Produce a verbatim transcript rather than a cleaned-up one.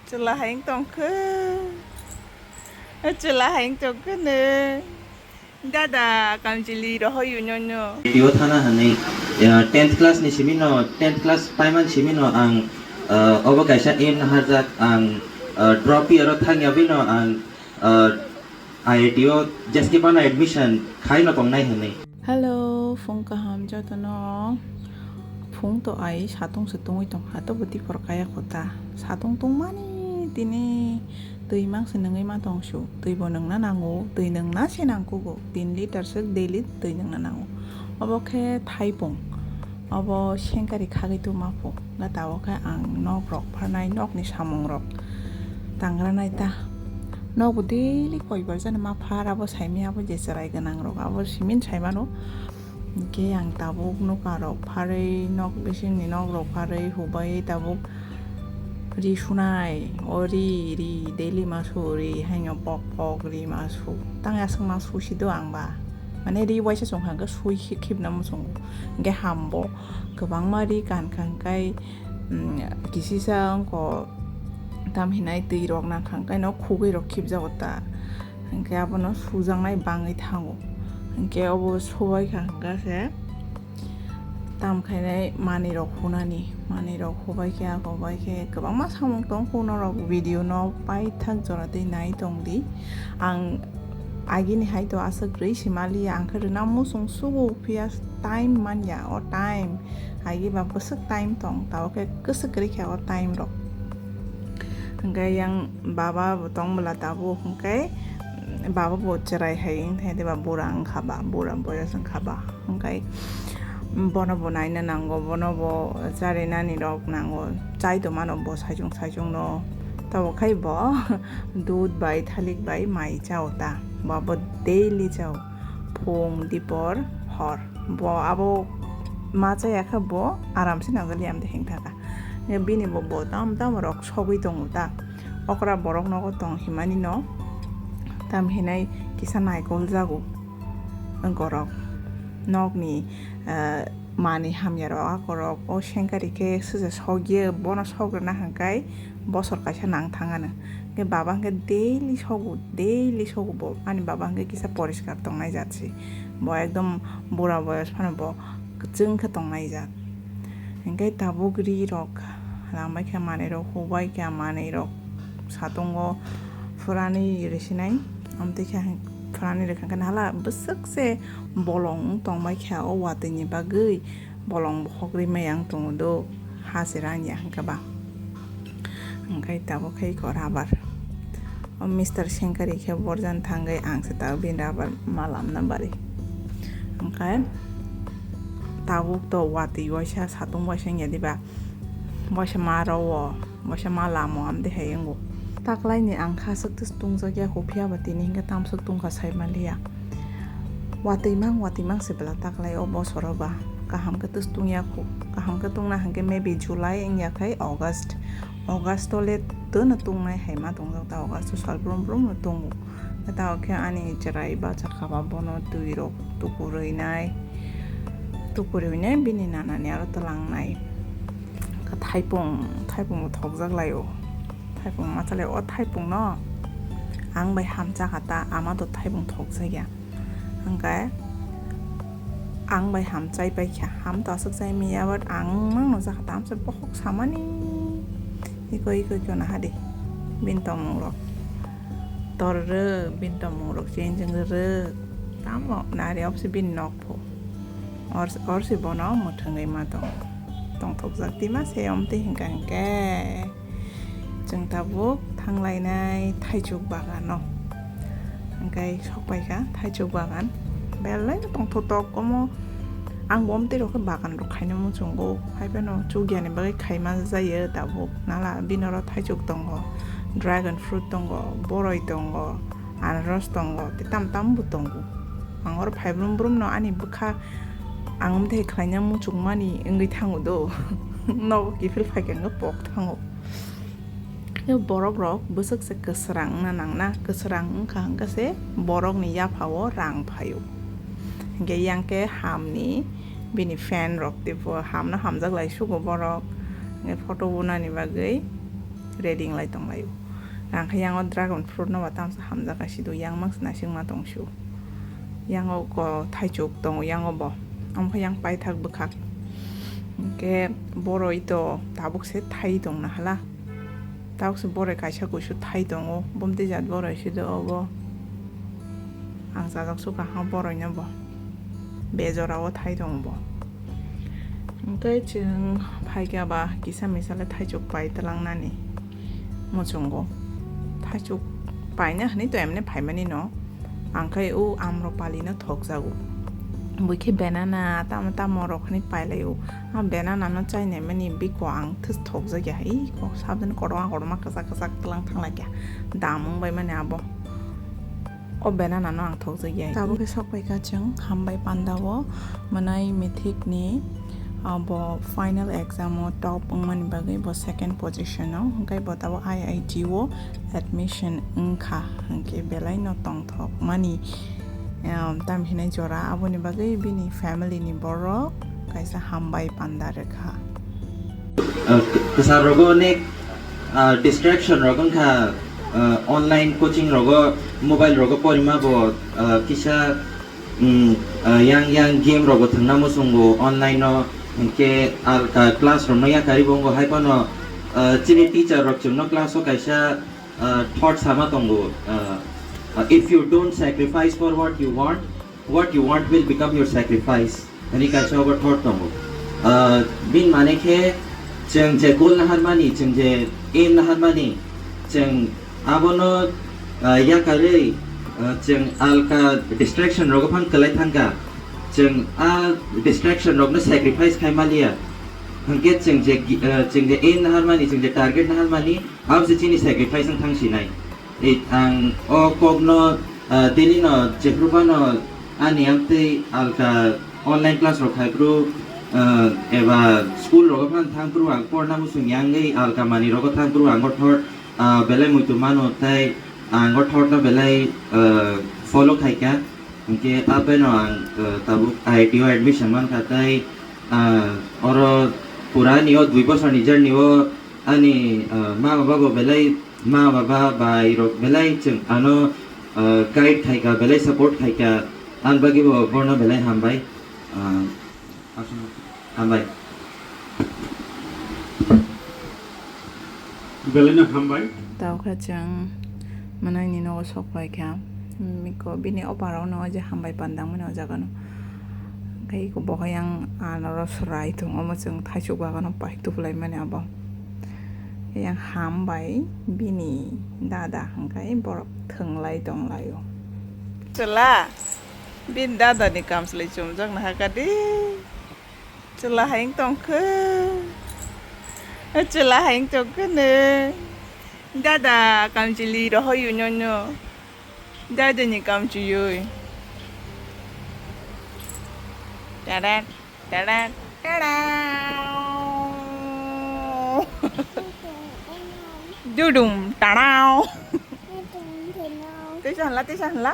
Chwla hai wng tongkhe. Chwla hai wng tongkhe nw. Dada, kamchwlwi rohoyo nono. Tio thana hwnwi, uh, tenth class ni simi no, tenth class paimani simi no ang, uh, obo kaisa aim naharjak ang, uh, drop year o thangya bino ang, uh, I I T o jeskebana admission khai no tongnai hwnwi. Hello, phung kaham jotono. Phung to ai satung se tungwi tong ha, tobo tipor kaya kho ta. Satung tungmani tini twi mang se nungwi ma tong su. Twi bo nungna nango, twi nungna se nangkugo. Tin liter swk daily twi nungna nango. Obo khe thaipung. Obo sengkari khagwi tongma pho. Ga tabuk khe ang nok rok pharnai, nokni samung rok tangranai ta. Nok bo daily koibar jani ma phar, abo saimanya abo je chwrai gwnang rok, abo simin saimano. Hwnkhe ang tabuk nokha rok pharwi, nok bisingni nok rok pharwi hubai tabuk ri sunai, o ri, ri, daily ma su ri, haino pok pok ri ma su. Tang aswk ma su si do ang ba. Mane ri waisa chwng kha hwnkhe sui khe khibna muchungo. Hwnkhe hambo kwbangma ri kan kha hwnkhe, mm, kisisa wngkha tam hinai twi rok nang kha hwnkhe no khugwi rok khibjago ta. Hwnkhe abono sujaknai bangwi thango. Hwnkhe obo subai kha hwnkhe se tam khainai manwi rok hunani, manwi rok hubai khe, hubai khe kwbangma samung tong kho, norok video no paithak jora twi nai tong di. Ang agini hai to aswk rwi si maliya, ang khe rwna muchung sugo, phiya time manya, o time agi ba bwswk time tong, tabuk khe kwswk kwrwi kha o time rok. Hwnkhe yang baba bo tong bwla tabuk, hwnkhe baba bo chwrai hai wngthai diba, bura wngkha ba, bura boyos wngkha ba, hwnkhe bono bo naina nango, bono bo charinani rok nango, chai tongmano bo saichung saichung no, tabuk khai bo dudh bai thalik bai mai chao ta, bo abo daily chao, phung dipor hor, bo abo ma chaya khe bo aram se nangjakli amtwi hengthaka. Bini bo bo tam tam rok sogwi tongo ta. Okra borok nogo tong himani no tam hinai kisa naikol jago. Gorok nokni, ah, mani hamya rok akorok o sengkari khe suja sogye bono sograna hwnkhe bosor kaisa nang thangano. Hwnkhe baba hwnkhe daily sogo, daily sogo bo. Ani baba hwnkhe kisa poriskar tongnai jat se. Bo ekdom bura boyos phano bo kwchwng khe tongnai jat. Hwnkhe tabuk ri rok lambai khe manwi rok hubai khe manwi rok satungo phurani risinai. Amtwi khe phurani rikha khe hala bwswk se bolong wng tongbai khe o watwi ni bagwi bolong bokhok rimai ang tongo do ha se rang ya hwnkhe ba. Hwnkhe tabuk khe iko rubber. O Mister Sengkari khe borjan thangwi ang se tabuk bini rubber ma lamna bari. Hwnkhe tabuk to watwi waisa satung waisa wngya diba? Waisa ma rw o, waisa ma lamo amtwi hai wngo. Taklaini ang kha swk twngjak ya kho, phiya ba tini hwnkhe tamswk tungkha sai manliya. Watwi mang, watwi mang se bwla taklai o bosoro ba. Kaham khe twstung ya kho. Kaham khe tungna hwnkhe maybe July wngya khai August. August o le twno tungnai hai ma tongjak ta, August o sal brum brum no tungo. Tao khe ani chwrai bacha kha ba bono twi rok tukurwi nai. Tukurwi nai bini nanani aro twlang nai. Kha thaipung, thaipung bo thokjak lai o. Thaipung ma chalai o, thaipung no ang bai hamcha kha ta, ama to thaipung thokjak ya. Hwnkhe ang bai ham chai pai kha, ham to aswk chai manya, but ang mangno cha kha, tamsa bokhok samani. Iko, iko, iko naha di. Bini tongmung rok tor rwk, bini tongmung rok cheng cheng rwk. Tamo nari obse bini nok pho. Or, or se bono mwthangwi ma tong. Tongthokjak tima se omtwi hwnkha hwnkhe. Chwng tabuk thanglainai thaichuk bagano. Hwnkhe sokpaikha thaichuk bagan. Belai no tongthoktok omo. Ang bo omtwi rok khe bagan rok khaina muchungo. Haiphano chukyani bagwi khaima jayo tabuk. Nala bini oro thaichuk tongo, dragon fruit tongo, boroi tongo, anaros tongo, tei tam tam bo tongo. Ang oro phai brum brum no ani bwkha ang omtwi khlaina muchungmani wngwi thango do. Nogo kiphil phaikhe wngkhe pok thango. Borok rok bwswk se kwsrang wngna nangna, kwsrang wngkha hwnkhe se borokni yaphao rang phaio. Hwnkhe yang khe hamni bini fan rok teibo hamno hamjak lai sugo borok. Hwnkhe photo bunani bagwi Breeding lai tong lai o. Ang khe yang o dragon fruit no ba tamsa hamjak ka si do, yang mang sna sing ma tong si o. Yang o ko thaichuk tongo, yang o bo. Omo khe yang paithak bwkhak. Hwnkhe boroi to tabuk se thai tong na hala. Tabuk se boroi kaisa kuisu thai tongo. Bumtwi jat boroi se do obo. Ang chajak sukha ha boroi no bo. Be jora o thai tongo bo. Hwnkhe chwng phaikha ba kisa misa le thaichuk pai twlang nani. Muchungo. Thaichuk paina hwnwi to emne phaimani no. Ang khai o Amropali no thokjago. Bui khe banana tamo tamo rok hwnwi pailai o. A banana no chainai mani biko ang thus thokjak ya. Ei kok sabjani kotorma kotorma kwchak kwchak twlang thang lai kha. Dam wng bai mani abo. O banana no ang thokjak ya. Tabuk khe sok pai kha chwng Hambai Panda o mwnai Mithik ni, ah, bo final exam o top wngmani bagwi bo second position o, hwnkhe bo tabuk I I T o admission wngkha, hwnkhe belai no tongthok mani, um, tam hinai jora, aboni bagwi bini family ni borok kaisa Hambai Panda rwkha. Ah, kwchar rogo onek, ah, distraction rok wngkha, ah, online coaching rogo, mobile rogo porima bo, ah, kisa, mm, ah, yang yang game rogo thangna muchungo online o, hwnkhe alka class romno yakarwi bo wngkha, hai phano, ah, chini teacher rok chwngno class o kaisa, ah, thought sama tongo, ah, ah, "If you don't sacrifice for what you want, what you want will become your sacrifice," hwnwi kaisa obo thought tongo. Ah, bini mane khe chwng je goal naharmani, chwng je aim naharmani, chwng abono, ah, yakarwi, ah, chwng alka distraction rogo phan kwlai thangkha. Chwng a distraction rokno sacrifice khai maliya. Hwnkhe chwng je gi-, ah, chwng je aim naharmani, chwng je target naharmani, abo se chini sacrifice wng thang sinai. Ei, ang o kokno, ah, tini no jephru phano ani amtwi alka online class rok khai phru, ah, eba school rogo phano thang phru ang porna muchung yangwi alka manwi rogo thang phru ang o thor, ah, belai muitu mano tei ang o thor no belai, ah, follow khai kha. Hwnkhe aphano ang, ah, tabuk I I T o admission man kha tei, ah, oro pura ani o dui bosor ni journey o ani, ah, ma baba bo belai, ma baba bai rok belai chwng ano, ah, guide khai kha, belai support khai kha, ani bagwi bo bono belai hambai. Ah, hambai. Belai no hambai. Tao kha chwng mwnai ni nogo sok pai kha. Miko bini o parao no je hambai pandang mani o jaga no. Khai ko bo yang ano ro srai thung omo chwng thaisuk bagano pai tuplai mani abo. Yang hambai bini dada hwnkhe borok thwnglai tonglaio. Chwla, bini dada ni kamchwlwi chumjak naha kadi. Chwla hai wng tongkhe. Chwla hai wng tongkhe ne. Dada kamchwlwi rohoyo nonyo. Dada ni kamchwlwi. Tada, tada, tada. Dudum, tada. Tisa hala, tisa hala.